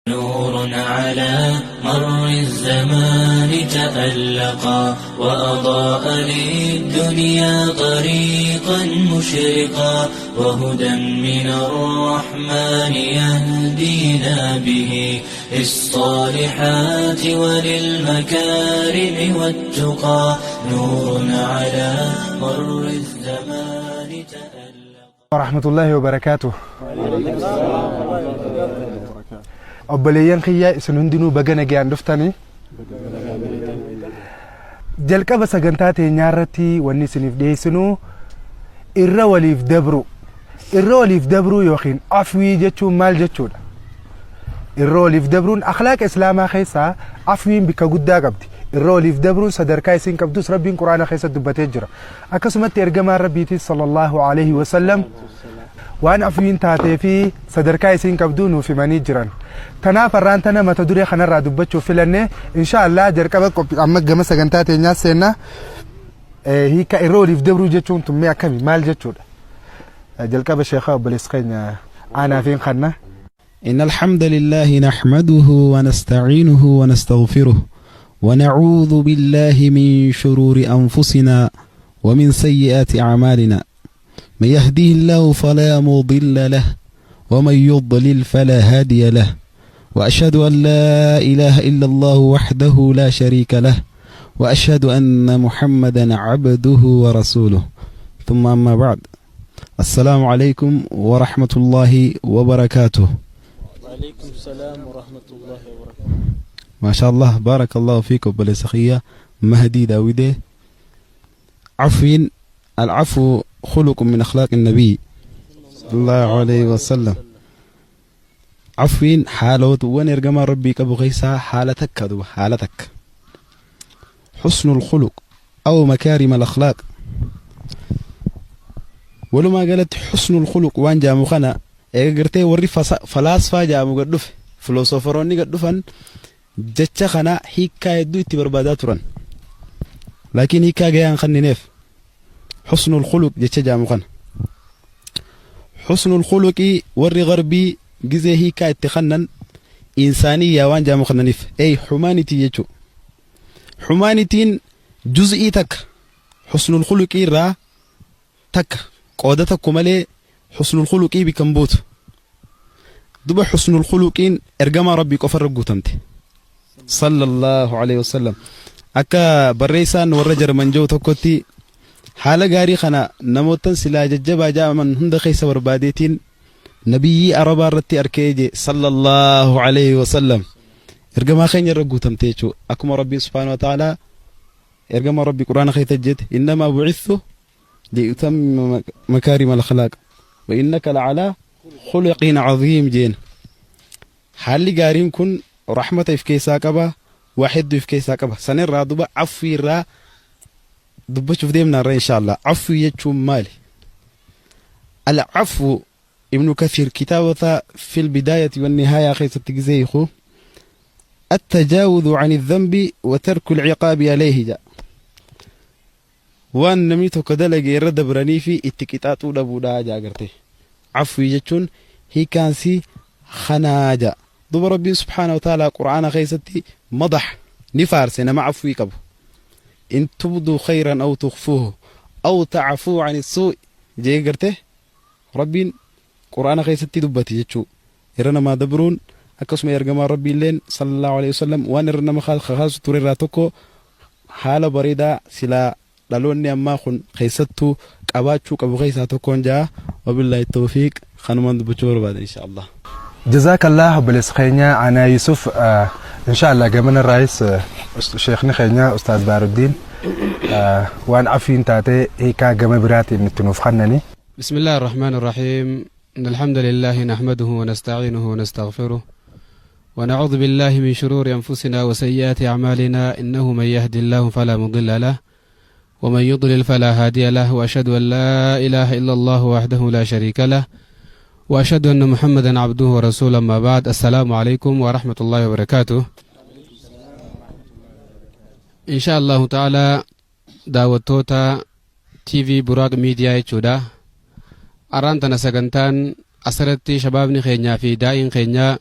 نور على مر الزمان تألقا وأضاء للدنيا طريقا مشرقا وهدى من الرحمن يهدينا به للصالحات وللمكارم والتقى نور على مر الزمان تألقا. ورحمة الله وبركاته. Obboleeyyan kiyya, isin hundinuu baga nagayaan dhuftanii. Jalqaba sagantaa teenyaa irratti wanni isiniif dhiyeessinu irra waliif dabru. Irra waliif dabruu yookiin afwii jechuun maal jechuudha? Irra waliif dabruun akhlaaqa Islaamaa keessaa afwiin bikka guddaa qabdi. Irra waliif dabruun sadarkaa isin qabdus Rabbiin Quraana keessatti dubbatee jira. Akkasumatti ergamaan Rabbiitis sallallahu alaihi wasallam waan afwiin taatee fi sadarkaa isiin qabdu nuuf himanii jiran. Tanaaf har'aan tana mata duree kanarraa dubbachuuf filanne. Insha Allah jalqaba qophii amma gama sagantaa teenyaa seenna. Hiika irra waliif dabruu jechuun tummee akkami, maal jechuudha? Jalqaba sheekha obboleessa keenya aanaa fi kanna. إن الحمد لله نحمده ونستعينه ونستغفره ونعوذ بالله من شرور أنفسنا ومن سيئات أعمالنا، من يهده الله فلا مضل له ومن يضلل فلا هادي له، وأشهد أن لا إله إلا الله وحده لا شريك له، وأشهد أن محمدا عبده ورسوله، ثم أما بعد، السلام عليكم ورحمة الله وبركاته. وعليكم السلام ورحمة الله وبركاته. ما شاء الله، بارك الله فيك obboleessa kiyya مهدي داوودي. عفو، العفو خلق من أخلاق النبي صلى الله عليه وسلم. Afwiin haalawwan ergamaa Rabbii qabu keessaa haala takka. Duba haala takka حسن الخلق أو مكارم الأخلاق. Walumaa galatti حسن الخلق waan jaamu kana eega gartee warri falaasfaa jaamu gad dhufe, filoosofaroonni gad dhufan, jecha kana hiikkaa hedduu itti barbaadaa turan, laakiin hiikkaa gayaan kannineef. حسن الخلق jecha jaamu kana, حسن الخلق, warri garbii gizee hiikkaa itti kannan insaaniyyaa waan jaamu kannaniif, ey humanity jechuu. Humanityn juz'ii takka حسن الخلق irraa takka, qooda tokko malee حسن الخلق bikan buutu. Duba حسن الخلق iin ergamaa Rabbii qofarra guutamte صلى الله عليه وسلم. Akka barreessaan warra Jarman jiru tokkotti, haala gaarii kana namootan silaa jajjabaa jaaman hunda keessa barbaadeetiin nabiyyii Arabaa irratti arkee je صلى الله عليه وسلم. Ergamaa keenya irra guutamte jechuu. Akkuma Rabbiin سبحانه وتعالى ergamaa Rabbii Quraana keessa jette: إنما بعثت لأتمم مكارم الأخلاق وإنك لعلى خلق عظيم jeen. Haalli gaariin kun rahmata if keessaa qaba, waa hedduu if keessaa qaba. Sanirraa duba afwii irraa dubbachuuf deemna irra insha Allah. Afwii jechuun maali? العفو, ابن كثير كتابة في البداية والنهاية keessatti gizee hiiku, التجاوز عن الذنب وترك العقاب عليه جاء. Waan namni tokko dalage irra dabranii fi itti qixaaxuu dhabuudha jaa. Garte afwii jechuun hiikaansii kanaa jaa. Duba Rabbiin سبحانه وتعالى Qur'aana keessatti مدح ni faarse nama afwii qabu. إن تبدوا خيرا أو تخفوه أو تعفوا عن سوء jee. Garte Rabbiin Qur'aana keessatti dubbate jechuu. Irra namaa dabruun, akkasuma ergamaa Rabbii illeen صلى الله عليه وسلم waan irra nama kakaasu ture irraa tokko haala bareedaa silaa dhaloonni ammaa kun keessattuu qabaachuu qabu keessaa tokkoon jaa. وبالله التوفيق. Kanumaan dubbachuu barbaada insha Allah. جزاك الله obboleessa keenya Anaa Yusuf. Insha Allah gamana irraayis sheekni keenya Ustaaz Baaruddiin waan afiin taatee hiikaa gama biraatiin itti nuuf kennani. بسم الله الرحمن الرحيم. إن الحمد لله نحمده ونستعينه ونستغفره ونعوذ بالله من شرور أنفسنا وسيئات أعمالنا، إنه من يهدي الله فلا مضل له ومن يضلل فلا هادي له، وأشهد أن لا إله إلا الله وحده لا شريك له، وأشهد أن محمدا عبده ورسوله، أما بعد، السلام عليكم ورحمة الله وبركاته. إن شاء الله تعالى daawwattoota TV Buraaq Miidiyaa jechuudha. Arraan tana sagantaan asirratti shabaabni keenyaa fi daa'iin keenyaa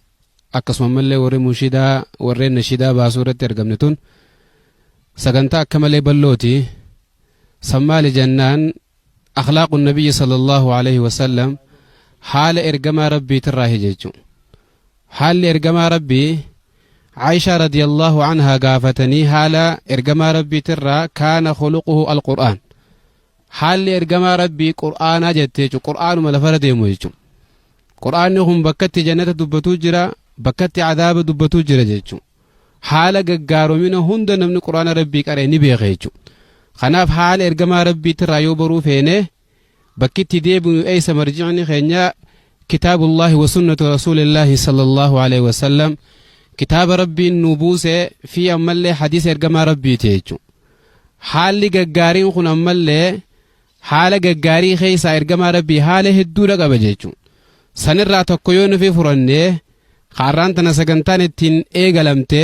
Akkasuma ammallee warri munshidaa, warreen nashidaa baasuu irratti argamne tun sagantaa akka malee bal'ooti. San maali jennaan, akhlaaqu nabiyyi sallallahu alaihi wasallam, haala ergamaa rabbiitirraahi jechu. Haalli ergamaa rabbii, Aishaa radiyallahu anhaa gaafatanii, haala ergamaa rabbiitirraa kaana khuluquhu alqur'aan, haalli ergamaa rabbii qur'aanaa jette jechu. Qur'aanuma lafarra deemu jechu. Qur'aanni kun bakkatti jannata dubbatuu jira, bakkatti adaaba dubbatuu jira jechu. Haala gaggaaromina hunda namni qur'aana rabbii qara'e ni beeka jechu. Kanaaf haala ergamaa rabbiitirraa yoo baruu feene, bakki itti deebinu eessa? Marjicni keenya kitaabullaahi wa sunnatu rasuulillaahi sallallahu alaihi wasallam, kitaaba rabbiin nu buuse fi ammallee hadiisa ergamaa rabbiiti jechu. Haalli gaggaariin kun ammallee haala gaggaarii keessaa ergamaa rabbii haala hedduudha qaba jechu. Sanirraa tokko yoo nufi furannee, kaarraan tana sagantaan ittiin eegalamte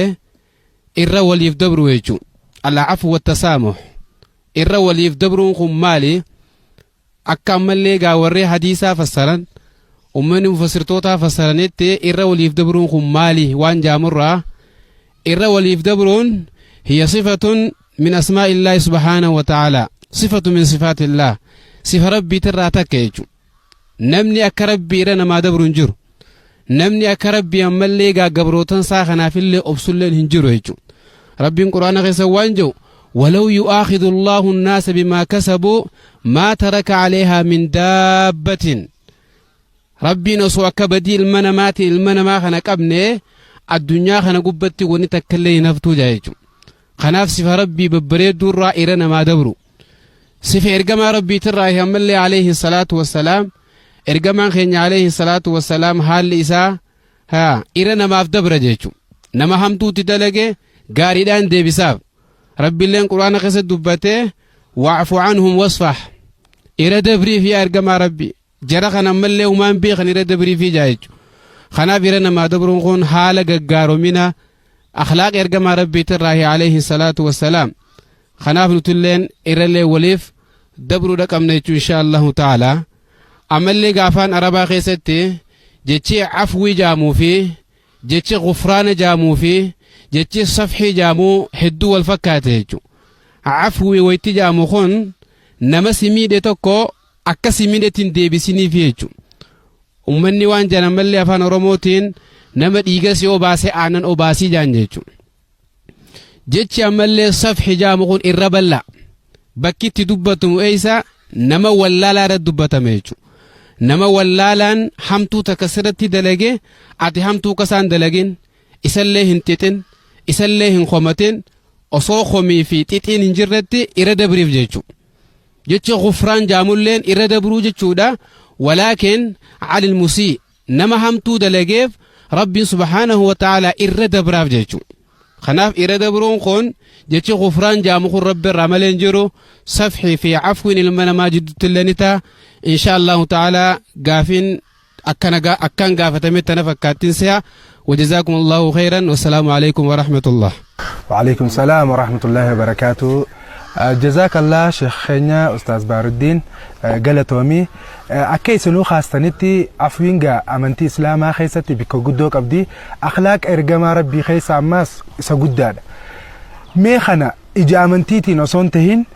irra waliif dabru jechu, al'afu wattasaamuh. Irra waliif dabruun kun maali? Akka ammallee gaa warri hadiisaa fassaran, ummanni mufassirtootaa fassaranitti, irra waliif dabruun kun maali waan jaamurraa, irra waliif dabruun hiya sifatun min asmaa'illaahi subhaanahu wa ta'aalaa, sifatu min sifaatillaah, sifa rabbiitirraa takka jechu. Namni akka rabbii irra namaa dabru hin jiru. Namni akka rabbii ammallee gaa gabrootan isaa kanaafillee obsulleen hin jiru jechu. Rabbiin quraana keessa waan jedhu: ولو يؤاخذ الله الناس بما كسبوا ما ترك عليها من دابة. Rabbiin osoo akka badii ilma namaati ilma namaa kana qabne, addunyaa kana gubbatti wanni takka illee hin haftuu jaa jechuudha. Kanaaf sifa rabbii babbareedduurraa irra namaa dabru. Sifa ergamaa rabbiitirraa ammallee alayhi salaatu wassalaam, ergamaan keenya alayhi salaatu wassalaam haalli isaa haa irra namaaf dabra jechuudha. Nama hamtuutti dalage gaariidhaan deebisaaf. Rabbiilleen quraana keessatti dubbatee: واعف عنهم واصفح, irra dabrii fi ergamaa rabbi jara kana ammallee humaan beekan irra dabrii fi jaa jechuudha. Kanaaf irra namaa dabruun kun haala gaggaaromina akhlaaq ergamaa rabbiitirraahi alayhi salaatu wassalaam. Kanaaf nutilleen irrallee waliif dabruudha qabna jechuu, insha Allahu ta'ala. Ammallee gaafaan arabaa keessatti jechi afwii jaamuu fi jechi gufraana jaamuu fi jechi safxii jaamuu hedduu wal fakkaate jechuudha. Afwii wayitti jaamu kun nama si miidhe tokko akka si miidhetti hin deebisiniif jechuudha. Ummanni waan jedhan mallee afaan Oromootiin nama dhiiga si obaase aannan obaasii jaan jechuudha. Jechi ammallee safxi jaamu kun irra bal'aa. Bakki itti dubbatamu eessa? Nama wallaalaa irratti dubbatame jechuudha. Nama wallaalaan hamtuu takka sirratti dalage, ati hamtuu kasaan dalagin, isallee hin xixin, isallee hin komatin, osoo komii fi xixiin hin jirretti irra dabriif jechuudha. Jechi gufraan jaamulleen irra dabruu jechuudha. ولكن على المسيء, nama hamtuu dalageef rabbiin subhaanahu wa ta'ala irra dabraaf jechuudha. Kanaaf irra dabruun kun, jechi gufraan jaamu kun rabbi irraa malee hin jiru. Safxii fi afwiin ilma namaa jidduutti illee ni ta'a. Insha Allahu ta'ala gaafiin akkana akkaan gaafatame tana fakkaattiin si'a. وجزاكم الله خيرا والسلام عليكم ورحمة الله. وعليكم السلام ورحمة الله وبركاته. جزاك الله شيخ خينيا أستاذ بار الدين، galatoomi. Akka isinuu kaastanitti, afwiin gaa amantii islaamaa keessatti bikka guddoo qabdi, akhlaaq ergamaa rabbii keessa ammaas isa guddaadha. Mee kana ija amantiitiin osoo hin tahin,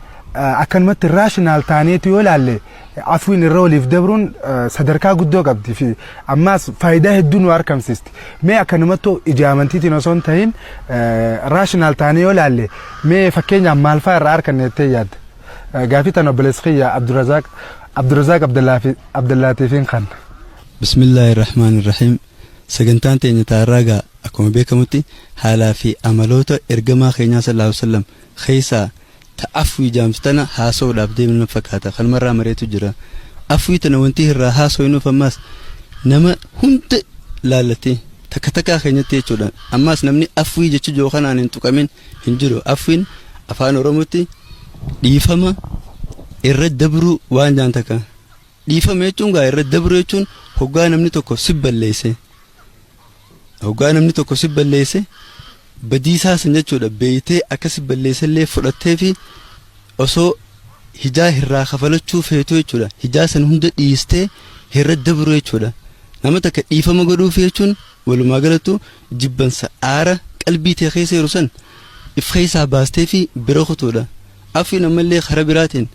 akkanumatti rational taaneetu yoo ilaalle, afwiin irra waliif dabruun sadarkaa guddoo qabdi fi ammaas faayidaa hedduu nu argamsiisti. Mee akkanumattu ija amantiitiin osoo hin tahin rational taanee yoo ilaalle, mee fakkeenyaaf maal fa'aa irraa arganne jettee yaadda? Gaafii tan obboleessi kiyya Abdurazaaq Abdullaatiifiin kan. بسم الله الرحمن الرحيم. Sagantaan teenya taarraa gaa akkuma beekamutti haalaa fi amaloota ergamaa keenyaa صلى الله عليه وسلم keessaa ta afwii jaamtu tana haasa'uudhaaf deemnu fakkaata. Kanumarraa mareetu jira. Afwii tana wanti irraa haasa'uuf ammaas nama hunda laallatee takka takkaa keenyatti jechuudha. Ammaas namni afwii jechuu jiru kanaan hin tuqamin hin jiru. Afwiin afaan oromootti dhiifama, irra dabruu waan jaan takka. Dhiifama jechuun gaa irra dabruu jechuun hoggaa namni tokko si balleesse, hoggaa namni tokko si balleesse, badiisaa san jechuudha beeytee akka si balleessellee fudhattee fi osoo hijaa irraa kafalachuu feetu jechuudha, hijaa san hunda dhiistee irra dabruu jechuudha. Nama takka dhiifama godhuuf jechuun. Walumaa galattu jibbansa aara qalbii tee keessa jiru san if keessaa baastee fi bira kutuudha. Afwiin ammallee kara biraatiin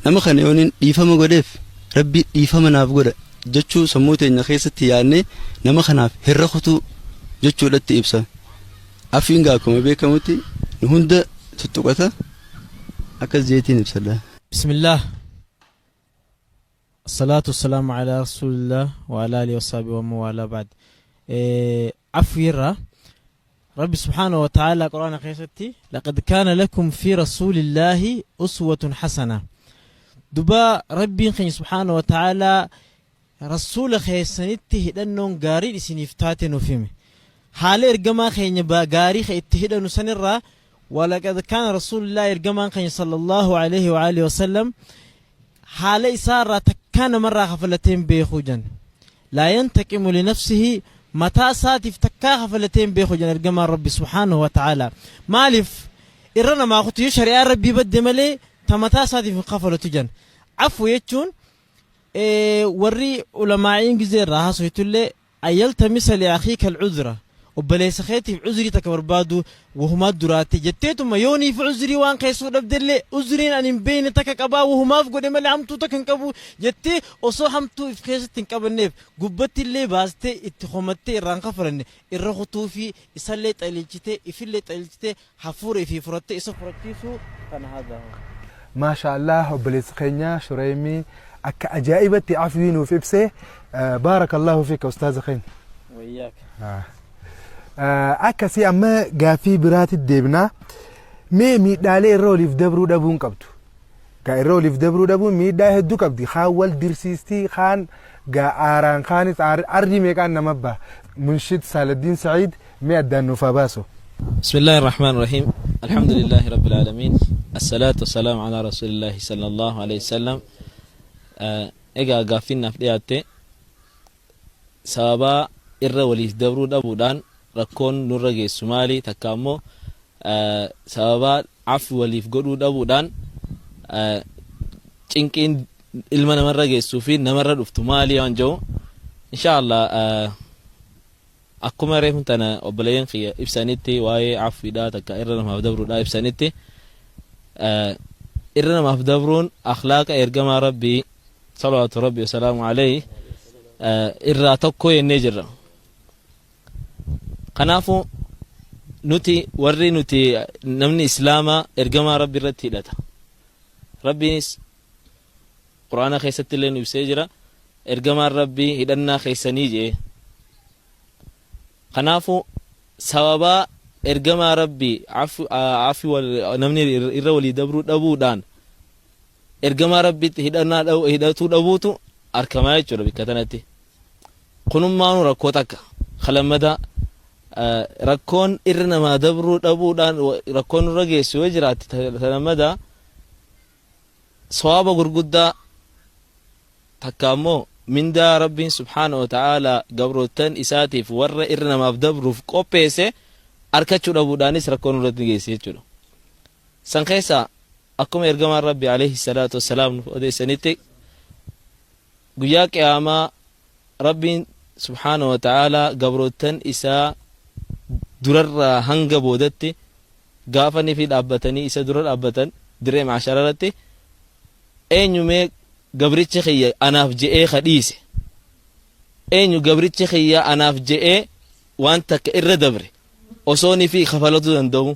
nama kana yoonin dhiifama godheef Rabbi dhiifama naaf godha jechuu sammuu teenya keessatti yaadnee nama kanaaf hirra kutuu jechuudhatti ibsa. Afwiin gaa akkuma beekamutti nu hunda tuttuqata akkas jeetiin ibsadha. Bismillaah Assalatu wassalamu ala rasulillah wa ala alihi wa sahbihi wa man wala ba'd. Afwii irraa Rabbi subhaanahu wa ta'ala Qur'aana keessatti laqad kaana lakum fi rasuulillaahi uswatun hasana. Duba Rabbiin keenya subhaanahu wa ta'ala rasuula keessanitti hidhannoon gaariin isiniif taate nuuf hime. Haala ergamaa keenya gaarii ka itti hidhanu sanirraa walaqad kaana rasuulillaahi ergamaan keenya sallallahu alaihi wa alihi wasallam haala isaa irraa takkaa namarraa kafalatee hin beeku jan. Laa yantaqimu linafsihi mataa isaatiif takkaa kafalatee hin beeku jan ergamaan Rabbi subhaanahu wa ta'ala. Maaliif irra namaa kutu yoo shari'aa Rabbii badde malee ta mataa isaatiif hin kafalatu jan. Afwu jechuun warri ulamaa'iin gizee irraa haasoytullee An yaltamisa li akhiika al-cudra, obboleessa keetiif cuzrii takka barbaaduu, wahumaa duraate jetteetuma yooniif cuzrii waan keessuu dhabdellee uzriin ani hin beeyne takka qabaa wahumaaf godhe malee hamtuu takka hin qabu jettee osoo hamtuu if keessatti hin qabanneef gubbattillee baastee itti komattee irraa hin kafalanne irra kutuufii isallee xaliilchitee ifillee xaliilchitee hafuura ifii furattee isa furachiisuu kana haadha huwa. Maasha Allah obboleessi keenya Shureymi akka ajaa'ibatti afwii nuuf ibse baarakallahu fika ustaaza keenya. Wayyaaka. Akkasii amma gaaffii biraatti deebinaa. Mee miidhaalee irra waliif dabruu dhabuun qabdu. Gaa irra waliif dabruu dhabuun miidhaa hedduu qabdi. Kaan wal dirsiisti, kaan gaa aaraan kaanis arrii meeqaan nama baha. Munshid Saaladdiin Sa'iid mee addaan nuuf haa baasu. بسم الله الرحمن الرحيم الحمد لله رب العالمين الصلاة والسلام على رسول الله صلى الله عليه وسلم Egaa gaaffiin naaf dhiyaatte sababaa irra waliif dabruu dhabuudhaan rakkoon nurra geessu maali takka ammoo sababaa afwi waliif godhuu dhabuudhaan cinqiin ilma namarra geessuu fi namarra dhuftu maali waan jedhu insha Allah Akkuma reefun tana obboleeyyan kiyya ibsanitti waa'ee afwiidhaa takka irra namaaf dabruudhaa ibsanitti irra namaaf dabruun akhlaaqa ergamaa Rabbii salawaatu Rabbii wasalaamu alayhi irraa tokko jennee jirra. Kanaafuu nuti warri nuti namni islaamaa ergamaa Rabbii irratti hidhata. Rabbiinis Qur'aana keessatti illee nu ibsee jira. Ergamaan Rabbii hidhannaa keessanii je'e. Kanaafuu sababaa ergamaa Rabbii afi namni irra walii dabruu dhabuudhaan ergamaa Rabbiitti hidhannaa hidhatuu dhabuutu arkamaa jechuudha bikka tanatti. Kunummaanuu rakkoo takka. Ka lammataa rakkoon irra namaa dabruu dhabuudhaan rakkoon nurra geessu yoo jiraatte ta lammataa Sawaaba gurguddaa takka ammoo mindaa Rabbiin subhaanahu wa ta'aalaa gabroottan isaatiif warra irra namaaf dabruuf qopheesse arkachuu dhabuudhaanis rakkoo nurratti ni geessi jechuudha. San keessaa akkuma ergamaan Rabbi alayhi salaatu wassalaam nuuf odeessanitti guyyaa qiyaamaa Rabbiin subhaanahu wa ta'aalaa gabroottan isaa durarraa hanga boodatti Gaafa nifi dhaabbatanii isa dura dhaabbatan dirree mahshara irratti eenyu mee gabrichi kiyya anaaf je'ee ka dhiise eenyu gabrichi kiyya anaaf je'ee waan takka irra dabre osoo nifi kafalatuu danda'u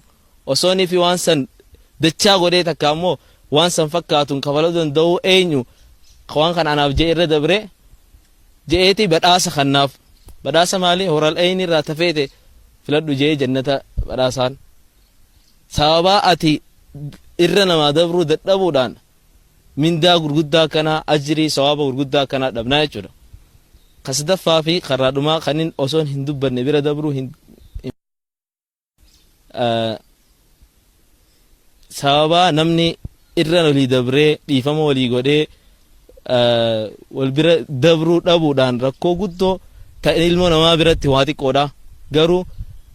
osoo nifi waan san dachaa godhee takka ammoo waan san fakkaatuun kafalatuu danda'u eenyu waan kana anaaf je'ee irra dabre je'eeti badhaasa kannaaf badhaasa maali horal eyni irraa tafeete filadhu je'ee jannata badhaasaan sababaa ati irra namaa dabruu dadhabuudhaan mindaa gurguddaa akkanaa ajrii sawaaba gurguddaa akkanaa dhabnaa jechuudha. Ka sadaffaa fi karraa dhumaa kanin osoon hin dubbanne bira dabruu hin sababaa namni irra walii dabree dhiifama walii godhee wal bira dabruu dhabuudhaan rakkoo guddoo ta ilmoo namaa biratti waa xiqqoodha garuu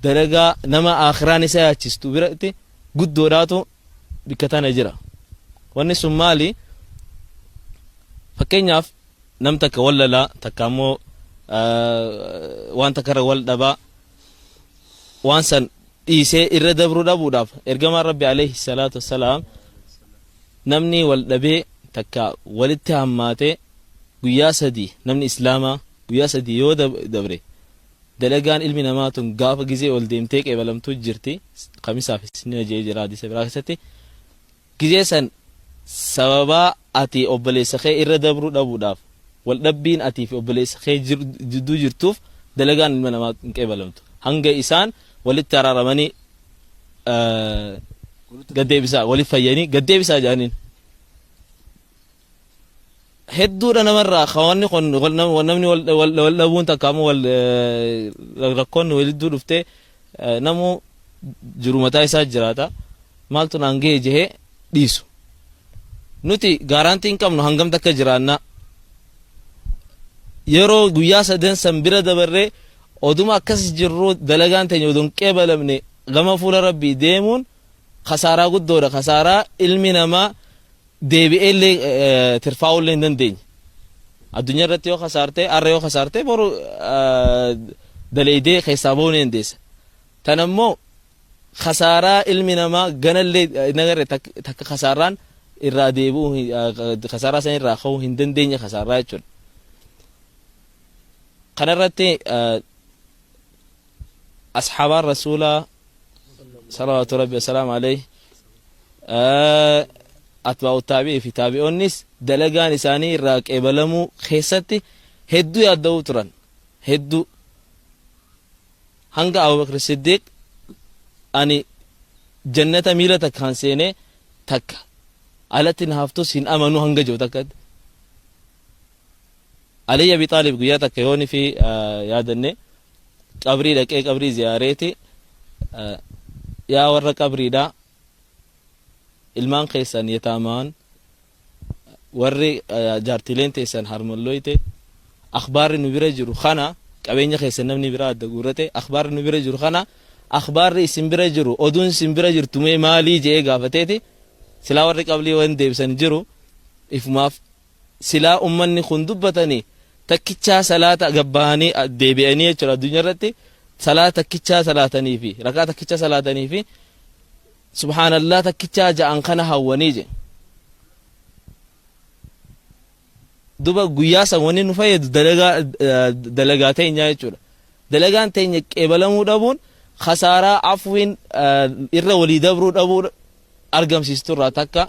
dalagaa nama aakhiraan isa yaachistu biratti guddoodhaatu bikka tana jira wanni sun maali fakkeenyaaf nam takka wallalaa takka ammoo Waan takkarra wal dhabaa waan san dhiisee irra dabruu dhabuudhaaf ergamaan Rabbi alayhi salaatu wassalaam namni wal dhabee takka walitti hammaatee guyyaa 3 namni islaamaa guyyaa 3 yoo dabre dalagaan ilmi namaa tun gaafa gizee ol deemtee qeebalamtuu jirti kamisaaf isnina je'ee jira hadiisa biraa keessatti. Gizee san sababaa ati obboleessa kee irra dabruu dhabuudhaaf wal dhabbiin atii fi obboleessa kee jidduu jirtuuf dalagaan ilma namaa hin qeebalamtu. Hanga isaan walitti araaramanii gad deebisaa walitti fayyanii gad deebisaa jedhaniin. Hedduudha namarraa ka wanni kun namni wal dhabuun takka ammoo wal rakkoon walidduu dhuftee namuu jiru mataa isaa jiraata maaltu naan gahe jehee dhiisu. Nuti gaaraantii hin qabnu hangam takka jiraannaa. Yeroo guyyaa sadan san bira dabarree oduma akkas jirru dalagaan teenya odoo hin qeebalamne gama fuula Rabbii deemuun kasaaraa guddoodha. Kasaaraa ilmi namaa deebi'ee illee tirfaa'uu illee hin dandeenye. Addunyaa irratti yoo kasaarte, har'a yoo kasaarte boru daleeydee keessaa bahuu ni dandeessa. Tana immoo kasaaraa ilmi namaa ganallee hin agarre takka kasaaraan irraa deebi'uu kasaaraa san irraa ka'uu hin dandeenye kasaaraa jechuudha. Kana irratti asxaabaan rasuulaa salawaatu rabbi wasalaamu alayhi atbaa'u taabi'ii fi taabi'oonnis dalagaan isaanii irraa qeebalamuu keessatti hedduu yaadda'uu turan. Hedduu. Hanga Abubakr Siddiiq ani jannata miila takkaan seenee takka alatti na haftus hin amanu hanga jiru takkatti. Ali Abi Xaalib guyyaa takka yooni fi yaadanne qabrii dhaqee qabrii ziyaareeti yaa warra qabriidha ilmaan keessan yataamaan warri jaartiileen teessan harmallooyte akhbaarri nu bira jiru kana qabeenya keessan namni biraa adda guurrate akhbaarri nu bira jiru kana akhbaarri isin bira jiru oduun isin bira jirtu mee maalii je'ee gaafateeti silaa warri qablii waan deebisan jiru ifumaaf silaa ummanni kun dubbatanii takkichaa salaata gabbahanii deebi'anii jechuudha addunyaa irratti salaata takkichaa salaatanii fi rakaa takkichaa salaatanii fi subhaanallah takkichaa ja'an kana hawwanii je duba guyyaa san wanni nu fayyadu dalagaa dalagaa teenyaa jechuudha dalagaan teenya qeebalamuu dhabuun khasaaraa afwiin irra walii dabruu dhabuu argamsiistu irraa takka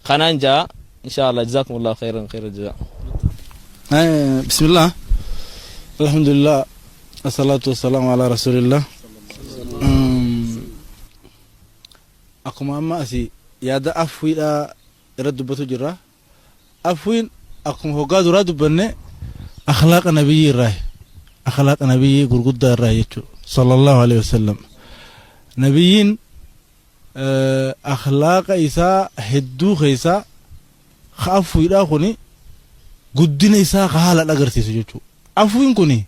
kanaan ja'a insha Allah jazakumullahu khairan khairal jazaa. Bismillah Alhamdulillah Assalatu wassalamu ala rasulillah Akkuma amma asi yaada afwiidha irra dubbatu jirra Afwiin akkuma hoggaa duraa dubbanne akhlaaqa nabiyyii irraayi. Akhlaaqa nabiyyii gurguddaa irraayi jechuudha. Sallallahu alaihi wasallam. Nabiyyiin akhlaaqa isaa hedduu keessaa ka afwiidhaa kuni guddina isaa ka haalaan agarsiisu jechuudha. Afwiin kuni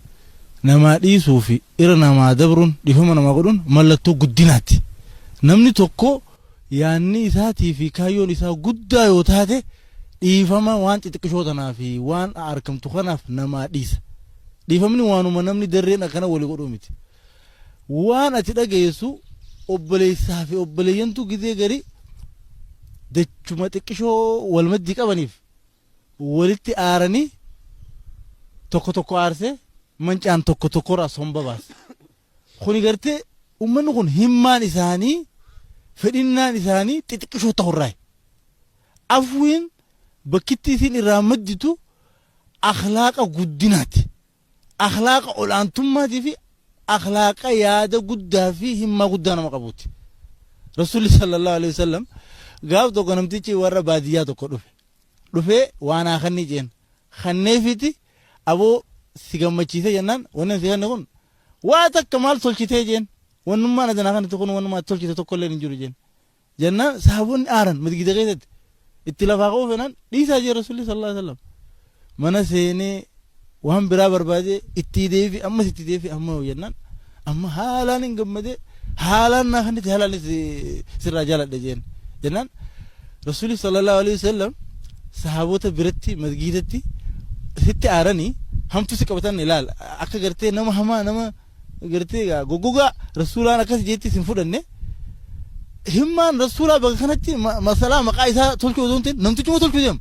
namaa dhiisuu fi irra namaa dabruun dhiifama namaa godhuun mallattoo guddinaati. Namni tokko yaanni isaatii fi kaayyoon isaa guddaa yoo taate dhiifama waan xixiqqishoo tanaa fi waan arkamtu kanaaf namaa dhiisa. Dhiifamni waanuma namni darreen akkana walii godhuu miti. Waan ati dhageessu obboleessaa fi obboleeyyantu gizee gari dachuma xiqqishoo wal maddii qabaniif walitti aaranii tokko tokko aarsee mancaan tokko tokkorraa somba baasa. Kuni gartee ummanni kun himmaan isaanii fedhinnaan isaanii xixiqqishoo ta'urraayi. Afwiin bakkitti isiin irraa madditu akhlaaqa guddinaati. Akhlaaqa ol'aantummaatii fi akhlaaqa yaada guddaa fi himmaa guddaa nama qabuuti. Rasuulli sallallahu alaihi wasallam gaaf tokko namtichi warra baadiyyaa tokko dhufe. Dhufee waa naa kannii jeen. Kanneefiiti aboo si gammachiisee jennaan wanni ani si kanne kun waa takka maal tolchitee jeen. Wannummaan ati naa kannite kun wannummaa ati tolchite tokko illee hin jiru jeen. Jennaan sahaabonni aaran masgida keessatti itti lafaa ka'uu fenaan dhiisaa jee Rasuulli sallallahu alaihi wasallam. Mana seenee waan biraa barbaadee itti deebi ammas itti deebi amma yoo jennaan amma haalaan hin gammadee haalaan naa kennite haalaan sirraa jaaladhe jeen. Jennaan Rasuulli sallallahu alaihi wasallam sahaabota biratti masgiidatti sitti aaranii Hamtu si qabatan ilaal akka gartee nama hamaa nama gartee goggogaa rasuulaan akkas jeetti sin fudhanne. Himmaan rasuulaa bakka kanatti masalaa maqaa isaa tolchuu osoo hin ta'in namtichuma tolchuu deema.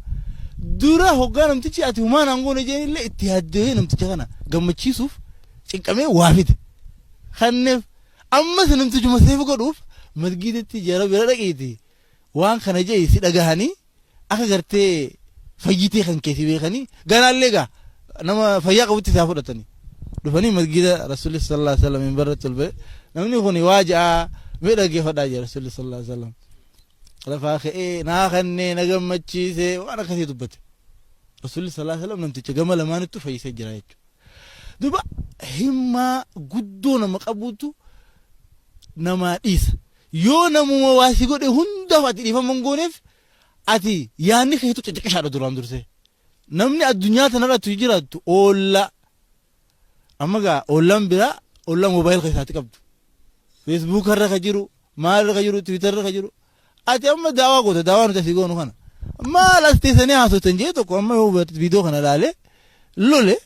Dura hoggaa namtichi ati humaan aangoon ijeen illee itti yaaddee namticha kana gammachiisuuf cinqamee waa fide. Kanneef ammas namtichuma seef godhuuf masgiidatti jara bira dhaqiiti waan kana je'i si dhagahanii akka gartee fayyitee kan keeti beekanii ganaallee gaa nama fayyaa qabutti isaa fudhatanii dhufanii masgiida rasuulli sallallahu alaihi wasallam minbarratti ol ba'e. Namni kun waa ja'a mee dhaggeeffadhaa jira. Rasuulli sallallahu alaihi wasallam lafaa ka'ee naa kannee na gammachiise waan akkasii dubbate. Rasuulli sallallahu alaihi wasallam namticha gama lamaanittu fayyisee jira jechuudha. Duuba himmaa guddoo nama qabuutu namaa dhiisa. Yoo namuma waa si godhe hundaaf ati dhiifama hin gooneef, ati yaanni keetu xixiqqishaadha duraan dursee. Namni addunyaa tanarratti jiraattu oollaa. Amma gaa oollaan biraa oollaa moobaayil keessaatti qabdu. Feesbuuka irra ka jiru, maal irra ka jiru, tiwiitar irra ka jiru. Ati amma daawaa goota, daawaa nuti asii goonu kana. Maal as teessanii haasoftan jee tokko amma yoo viidiyoo kana ilaalee lole.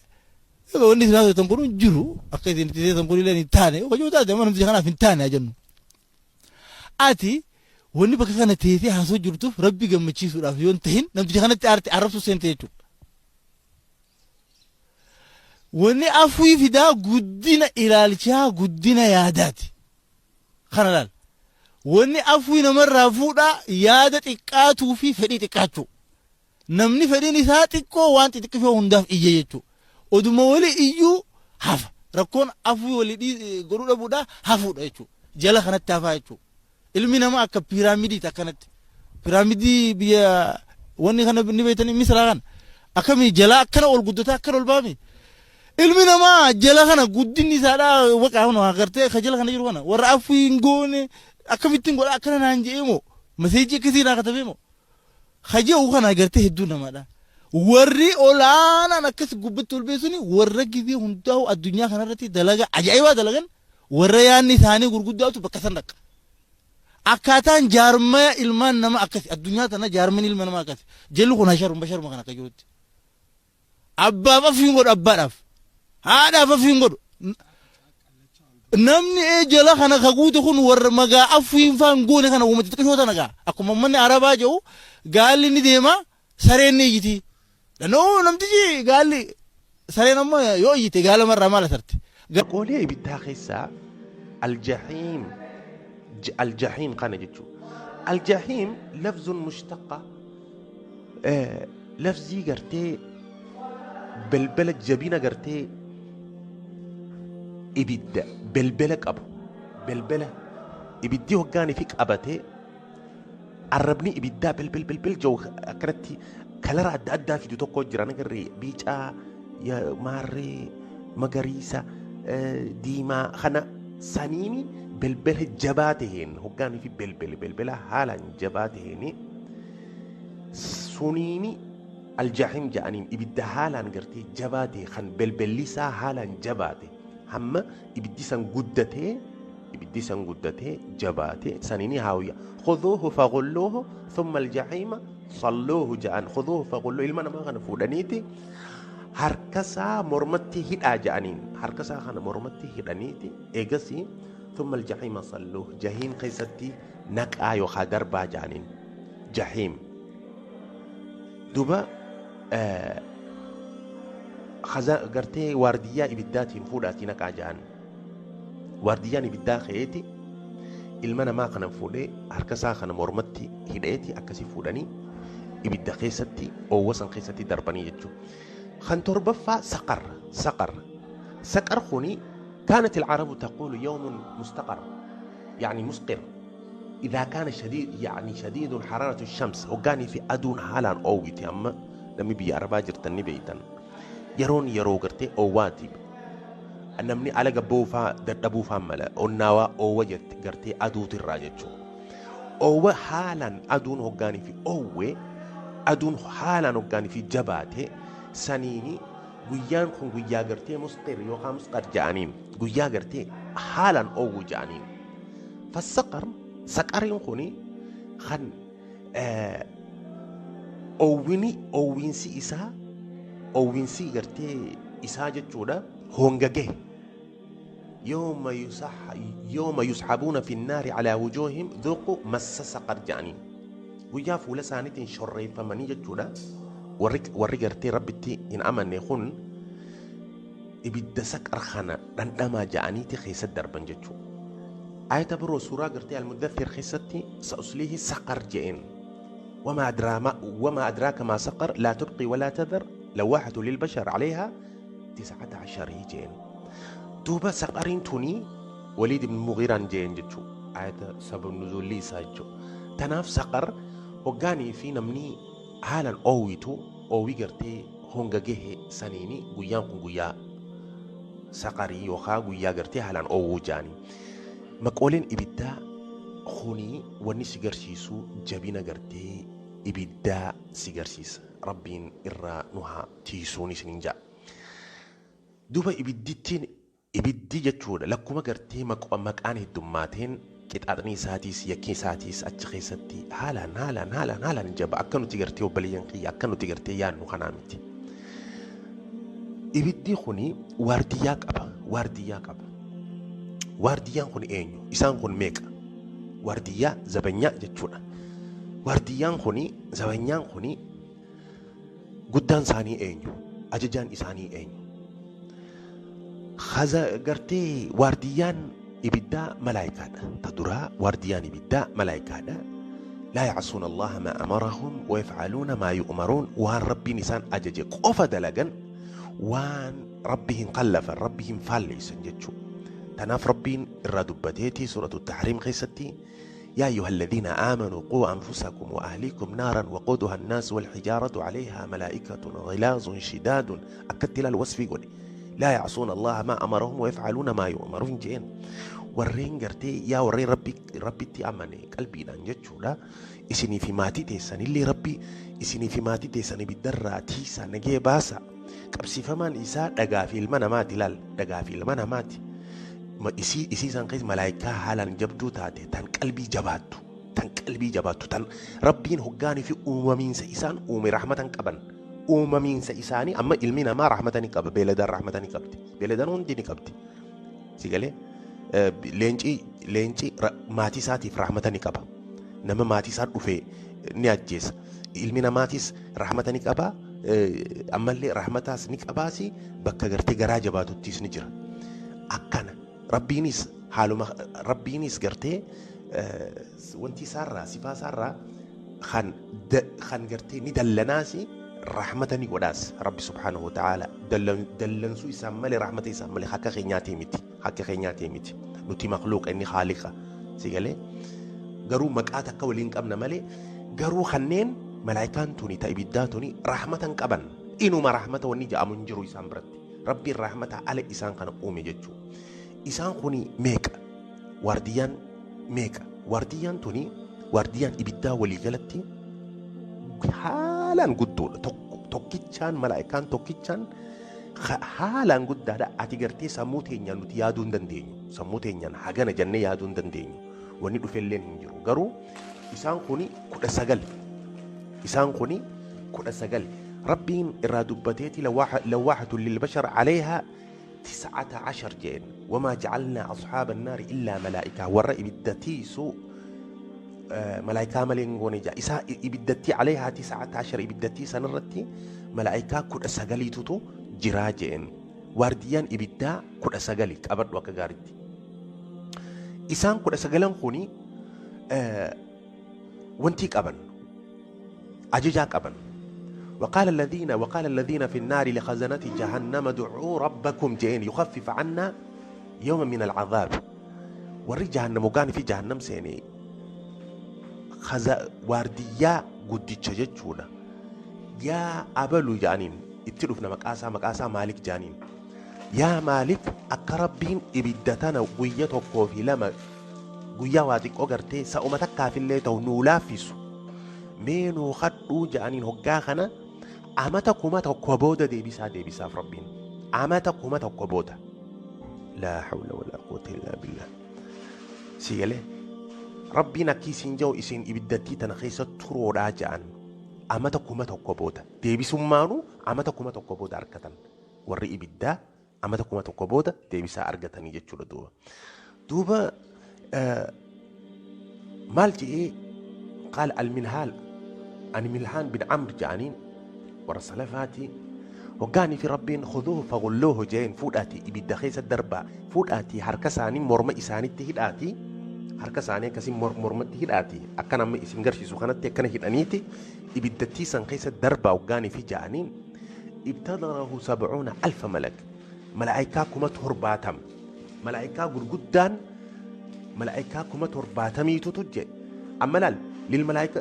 Egaa wanni isin haasoftan kun hin jiru, akka isin itti teessan kun illee hin taane, yoo jiru taate amma namticha kanaaf hin taane haa jennu. Ati wanni bakka kana teessee haasoo jirtuuf Rabbi gammachiisuudhaaf yoo hin tahin namticha kanatti aarte arrabsuu seente jechuudha. Wanni afwii fidaa guddina ilaalchaa, guddina yaadaati. Kana laal. Wanni afwii namarraa fuudhaa yaada xiqqaatuu fi fedhii xiqqaachuu. Namni fedhiin isaa xiqqoo waan xixiqqishoo hundaaf iyya jechuudha. Oduma wali iyyuu hafa. Rakkoon afwii wali godhuu dhabuudha hafuudha jechuudha. Jala kanatti hafaa jechuudha. Ilmi namaa akka piiraamidiiti akkanatti. Piiraamidii biyya wanni kana ni beektanii Misraa kana. Akkamii jalaa akkana ol guddataa akkana ol baami. Ilmi namaa jala kana guddinni isaadhaa waqaa kun agartee ka jala kana jiru kana warra afwii hin goone akkamittiin godha akkana naan je'ee moo maseejii akkasii naa katabee moo ka je'u kana agartee hedduu namaadha. Warri olaanaan akkas gubbatti ol ba'e suni warra gizee hundaa'u addunyaa kanarratti dalaga ajaa'ibaa dalagan, warra yaanni isaanii gurguddaatu bakka san dhaqa. Akkaataan jaarmaya ilmaan nama akkasi. Addunyaa tana jaarmani ilma namaa akkasi. Jalli kun hasharum basharuma kan akka jirutti. Abbaaf afiin godhu abbaadhaaf. Haadhaaf afiin godhu. Namni ee jala kana ka guute kun warra magaa afiin faan goone kana uummata xixiqqishoo tana gaa. Akkuma uummanni Arabaa jedhu gaalli ni deema, sareen ni iyyiti. Danoo namtichi gaalli sareen ammoo yoo iyyite gaala marraa maal asarti? Maqoolee ibiddaa keessaa aljahiim, aljahiim kana jechuudha. Aljahiim lafzun mushtaqqa, lafzii gartee belbela jabina gartee ibidda belbela qabu, belbela ibiddi hoggaanii fi qabatee arrabni ibiddaa belbel belbel jiru akkanatti kalara adda addaa fidu tokko jira nagarree biicaa, maarree, magariisa, diimaa kana saniini belbela jabaa taheen hoggaanii fi belbele belbela haalaan jabaa taheeni suniini aljahiim ja'aniin. Ibidda haalaan gartee jabaa ta'e kan belbelli isaa haalaan jabaate hamma ibiddi san guddatee, ibiddi san guddatee jabaate saniini haawiya. Khuduuhu faghulluuhu thumma aljahiima salluuhu ja'an. Khuduuhu faghulluuhu, ilma namaa kana fuudhaniiti harkasaa mormatti hidhaa ja'aniin. Harkasaa kana mormatti hidhaniiti eegasii thumma aljahiima salluuhu, jahiim keessatti naqaa yookaan darbaa ja'aniin. Jahiim duba gartee waardiyyaa ibiddaatiin fuudhaatii naqaa ja'an. Waardiyyaan ibiddaa ka'eeti ilma namaa kana fuudhee harka isaa kana mormatti hidheeti akkasii fuudhanii ibidda keessatti oowwa san keessatti darbanii jechuudha. Kan torbaffaa saqar. Saqar, saqar kuni كانت العرب تقول يوم مستقر، يعني مسقر، إذا كان شديد، يعني شديد حرارة الشمس. هoggaanii fi aduun haalaan oowwite. Amma namni biyya arabaa jirtan ni beeytan, yeroon yeroo gartee oowwaati, namni ala gabboofaa dadhabuufaa mala onnaawaa oowwa jette gartee aduutirraa jechuudha. Oowwa haalaan aduun hoggaanii fi oowwe, aduun haalaan hoggaanii fi jabaate saniini guyyaan kun guyyaa gartee musqir yookaan musqar ja'aniin, guyyaa gartee haalaan oowwu ja'aniin. Fassaqar, saqariin kuni kan oowwini oowwiinsi isaa oowwiinsi gartee isaa jechuudha honga gahe. Yooma yusxabuuna fi nnaari calaa wujuuhihim dhuuquu massa saqar jedhaniin. Guyyaa fuula isaaniitiin shorreeffamanii jechuudha. Warri gartee Rabbitti hin amanne kun ibidda saqar kana dhandhamaa jedhaniiti keessatti darban jechuudha. Ayata biroo suuraa gartee Almuddathir keessatti sa'usliihi saqar je'een. وما أدراك ما سقر لا تبقي ولا تذر لواحة للبشر عليها 19 جين. دوبا سقرين توني وليد بن مغيران جين جتشو آية سبب نزول لي ساجو. تناف سقر وقاني في نمني حالا أويتو أوي قرتي هونغا جه سنيني قيان قيا سقري يوخا قيا قرتي حالا أو جاني. مقولين إبدا خوني وني سيغرسيسو جبينا قرتي إبدا سيغرسيس ربين إرا نوها تيسوني سنينجا. دوبا إبدتين ibiddi jechuudha lakkuma gartee maqaan heddummaateen qixaaxni isaatiis yakki isaatiis achi keessatti haalaan haalaan haalaan haalaan jaba akka nuti gartee obboleeyyan kiyya akka nuti gartee yaadnu kanaa miti. Ibiddi kuni waardiyyaa qaba waardiyyaa qaba. Waardiyyaan kun eenyu? Isaan kun meeqa? Waardiyyaa zabanyaa jechuudha. Waardiyyaan kuni zabanyaan kuni guddaan isaanii eenyu? Ajajaan isaanii eenyu? Gartee waardiyyaan ibiddaa malaayikaadha. Ta duraa waardiyyaan ibiddaa malaayikaadha. Laa yacsuuna Allaha maa amarahum wa yafcaluuna maa yu'maruun. Waan Rabbiin isaan ajaje qofa dalagan, waan Rabbi hin qallafan, Rabbi hin faalleessan jechuudha. Tanaaf Rabbiin irraa dubbateeti suuratu Tahriim keessatti يا أيها الذين آمنوا قوا أنفسكم وأهليكم نارا وقودها الناس والحجارة عليها ملائكة غلاظ شداد أكدت الوصف يقول لا يعصون الله ما أمرهم ويفعلون ما يؤمرون جين. warreen gartee yaa warreen rabbitti amane qalbiidhaan jechuudha. Isinii fi maatii teessanillee Rabbi isinii fi maatii teessan ibiddarraa tiisaa nagee baasa. Qabsiifamaan isaa dhagaa fi ilma namaati ilaal dhagaa fi ilma namaati. Isii isaan keessa malaayikaa haalaan jabduu taate tan qalbii jabaattu tan qalbii jabaattu tan Rabbiin hoggaanii fi uumamiinsa isaan uume rahmatan qaban. Uumamiinsa isaanii amma ilmi namaa rahmata ni qaba beeladaan rahmata ni qabdi beeladaan hundi ni qabdi. Si galee leenci maatii isaatiif rahmata ni qaba. Nama maatii isaa dhufee ni ajjeesa. Ilmi namaatiis rahmata ni qaba. Ammallee rahmataas ni qabaasi bakka gartee garaa jabaatuttis ni jira. Akkana Rabbiinis haaluma Rabbiinis gartee wanti isaarraa sifaa isaarraa kan gartee ni dallanaasi rahmata ni godhaas Rabbi subhaanahu wa ta'aala dallansuu isaan malee rahmata isaan malee akka keenyaatii miti akka keenyaatii miti nuti makhluuqa inni haaliqa si galee garuu maqaa takka waliin qabna malee garuu kanneen malaayikaan tuni ta ibiddaa tuni rahmatan qaban inuma rahmata wanni jedhamu hin jiru isaan biratti Rabbiin rahmata ala isaan kana uume jechuudha. Isaan kuni meeqa? Waardiyyaan meeqa? Waardiyyaan tuni waardiyyaan ibiddaa waliigalatti haalaan guddoodha. Tokkichaan malaayikaan tokkichaan haalaan guddaadha. Ati gartee sammuu teenyaan nuti yaaduu hin dandeenyu. Sammuu teenyaan hagana jennee yaaduu hin dandeenyu. Wanni dhufelleen hin jiru. Garuu isaan kuni 19. Isaan kuni 19. Rabbiin irraa dubbateeti lawaaxatun lilbashar calayhaa 19 jeen. Wamaa jacalnaa asxaaba annaari illaa malaa'ikaa. Warra ibiddatiisu malaayikaa malee hin goone jaa. Isaa ibiddattii calayhaa 19 ibiddattii sanarratti malaayikaa 19tu jiraa jeen. Waardiyyaan ibiddaa 19 qabadhu akka gaariitti. Isaan 19 kuni wanti qaban ajajaa qaban. وقال الذين في النار لخزنة جهنم دعوا ربكم جين يخفف عنا يوما من العذاب. وري جهنم وكان في جهنم سيني وارديا قدتش جتشونا يا أبلو جانين اتلفنا مكاسا مكاسا مالك جانين يا مالك أقربين إبدتنا قويتك في لما قويا واتك أغرتي سأمتك في الليل نولافسو مينو خدو جانين هقاخنا أمتا كما تقبودا ديبسا ديبسا في ربين أمتا كما تقبودا لا حول ولا قوة إلا بالله. سيالي ربنا كيسين جو إسين إبدتي تنخيسة ترو راجعا أمتا كما تقبودا ديبسو مانو أمتا كما تقبودا أركتن Warri ibiddaa amata 1000 booda deebisaa argatanii jechuudha duuba. Duuba maal je'ee qaala alminhaal ani Milhaan bin Amr ja'aniin warra salafaatii hoggaanii fi Rabbiin khuduuhu faghulluuhu jeen fuudhaatii ibidda keessa darbaa, fuudhaatii harka isaanii morma isaanitti hidhaatii, harka isaanii akkasii mormatti hidhaatii, akka nama isin garsiisu kanatti akkana hidhaniiti ibiddattii san keessa darbaa hoggaanii fi ja'aniin ibtadarahu sab'uuna alfa malak, malaa'ikaa 70,000, malaa'ikaa gurguddaan malaa'ikaa 70,000tu jedhe. Amma laal lil malaa'ika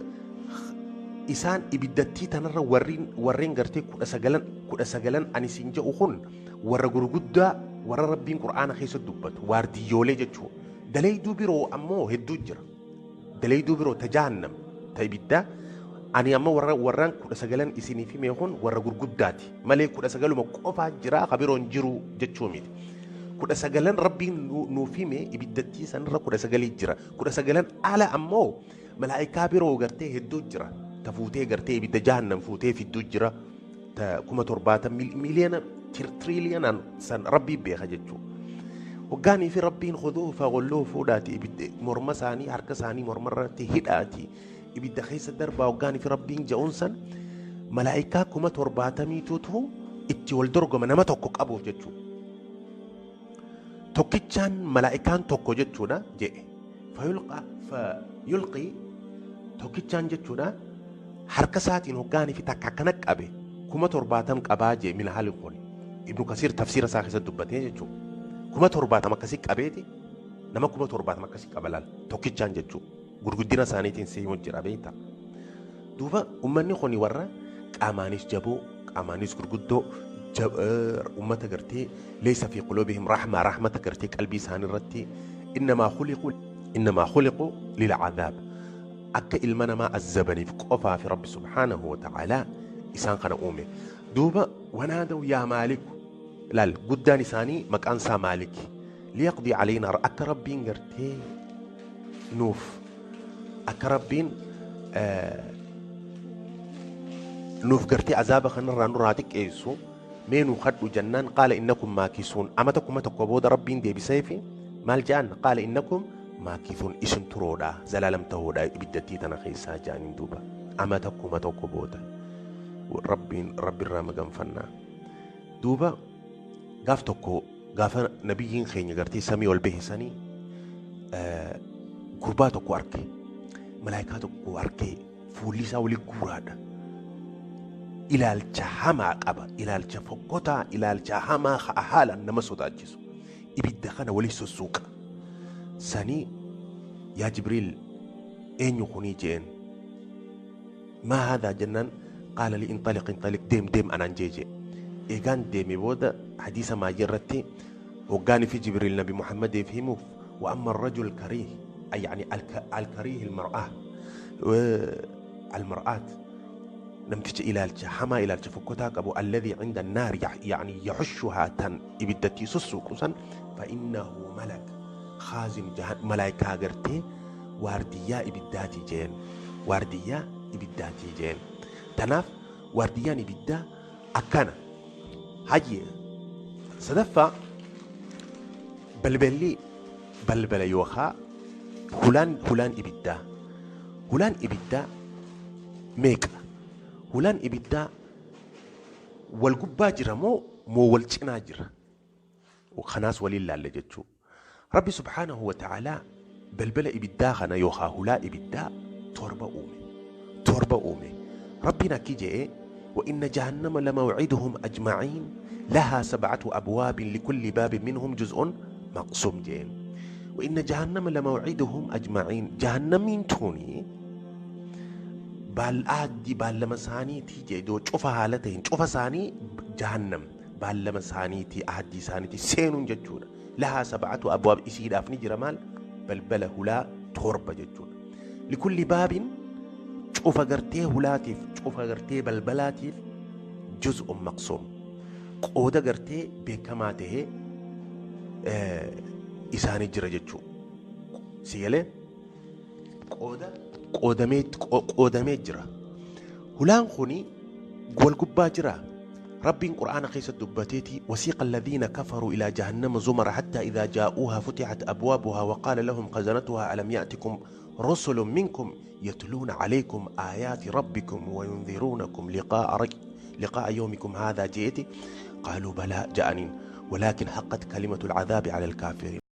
isaan ibiddattii tanarra warreen gartee 19 ani siin jedhu kun warra gurguddaa warra Rabbiin Qur'aana keessa dubbatu waardiyyoolee jechuudha. Daleeyduu biroo ammoo hedduu jira. Daleeyduu biroo ta jahannam ta ibiddaa ani amma warraan 19 isiniif hime kun warra gurguddaati malee 19 qofaa jira ka biroon jiru jechuu miti. 19 Rabbiin nuuf hime ibiddattii sanarra 19 jira. 19 ala ammoo malaa'ikaa biroo gartee hedduu jira. Ta fuutee gartee ibidda jahannam fuutee fidduu jira. Ta 70,000 miliyoona tiriliyoonaan san Rabbii beeka jechuudha. Hoggaanii fi Rabbiin khuduu faghulluuhu fuudhaati ibidda morma isaanii harka isaanii mormarratti hidhaati ibidda keessa darbaa hoggaanii fi Rabbiin ja'uun san malaa'ikaa 70,000tu itti wal dorgoma nama tokko qabuuf jechuudha. Tokkichaan malaa'ikaan tokko jechuudha jedhe. Fayulqii tokkichaan jechuudha harka isaatiin hoggaanii fi takka akkana qabe 70,000 qabaa jee minhaali kun Ibnu Kasiir tafsiira isaa keessatti dubbatee jechuudha. 70,000 akkasii qabeeti nama 70,000 akkasii qaba laal tokkichaan jechuudha. Gurguddina isaaniitiin seemuu jira beektaa. Duuba uummanni kun warra qaamaanis jaboo qaamaanis gurguddoo ummata gartee leessa fi quluubihim rahma rahmata gartee qalbii isaanii irratti innamaa khuliqu lilcadaab akka ilma namaa azzabaniif qofaa fi Rabbi subhaanahu wa ta'aalaa isaan kana uume. Duuba wanaadaw yaa Maaliku laal guddaan isaanii maqaan isaa Maaliki liyaqdii calaynaa akka Rabbiin gartee nuuf akka Rabbiin nuuf gartee azaaba kanarraa nurraa xiqqeessu mee nuu kadhu jennaan qaala innakum maakisuun amata 1000 booda Rabbiin deebiseefi maal jedhan qaala innakum maakisuun isin turoodha zalaalam ta'uudha ibiddattii tana keessaa jedhaniin duuba amata 1000 booda Rabbiin Rabbirraa maganfannaa. Duuba gaaf tokko gaafa nabiyyiin keenya gartee samii ol bahe sanii gurbaa tokko arge, malaayikaa tokko arge, fuulli isaa wali guuraadha. Ilaalcha hamaa qaba, ilaalcha fokkotaa, ilaalcha hamaa haalaan nama sodaachisu. Ibidda kana wali sussuuqa. Sanii yaa Jibriil eenyu kunii jeen. Maa haadhaa jennaan qaala li intaliq intaliq deem deem anaan jee jee. Eegaan deeme booda hadiisa maayii irratti hoggaanii fi Jibriil Nabi Muhammadiif himuuf wa amma rajul kariih yani alkariih almar'ah almar'aat namticha ilaalcha hamaa ilaalcha fokkotaa qabu alladhii cinda annaar yani yaxushuhaa tan ibiddattii sussuuqu san fa innahu malak khaazin malaayikaa gartee waardiyyaa ibiddaatii jeen, waardiyyaa ibiddaatii jeen. Tanaaf waardiyyaan ibiddaa akkana. Hayyee sadaffaa balballi balbala yookaa hulaan ibiddaa, hulaan ibiddaa meeqa? Hulaan ibiddaa wal gubbaa jira moo wal cinaa jira? Kanaas waliin laalle jechuu. Rabbi subhaanahu wa ta'aalaa balbala ibiddaa kana yookaa hulaa ibiddaa 7 uume. 7 uume. Rabbiin akki je'ee wa inna jahannama lamawciduhum ajmaciin lahaa sabcatu abwaabin likulli baabin minhum juz'un maqsuum je'een. Wa inna jahannama lamawciduhum ajmaciin jahannamiin tuni baal'aaddi baallama isaaniitii jee doo cufa haala ta'een cufa isaanii jahannam baallama isaaniitii aaddii isaaniitii seenuun jechuudha. Lahaa sabcatu abwaab isiidhaaf ni jira maal balbala hulaa 7 jechuudha. Likulli baabin cufa gartee hulaatiif cufa gartee balbalaatiif juz'un maqsuum qooda gartee beekamaa tahee isaanii jira jechuudha. Si galee qooda qoodamee jira. Hulaan kuni wal gubbaa jira. Rabbiin Qur'aana keessa dubbateeti: وسيق الذين كفروا إلى جهنم زمرا حتى إذا جاءوها فتحت أبوابها وقال لهم خزنتها ألم يأتكم رسل منكم يتلون عليكم آيات ربكم وينذرونكم لقاء يومكم هذا jeeti. قالوا بلى ja'aniin ولكن حقت كلمة العذاب على الكافرين.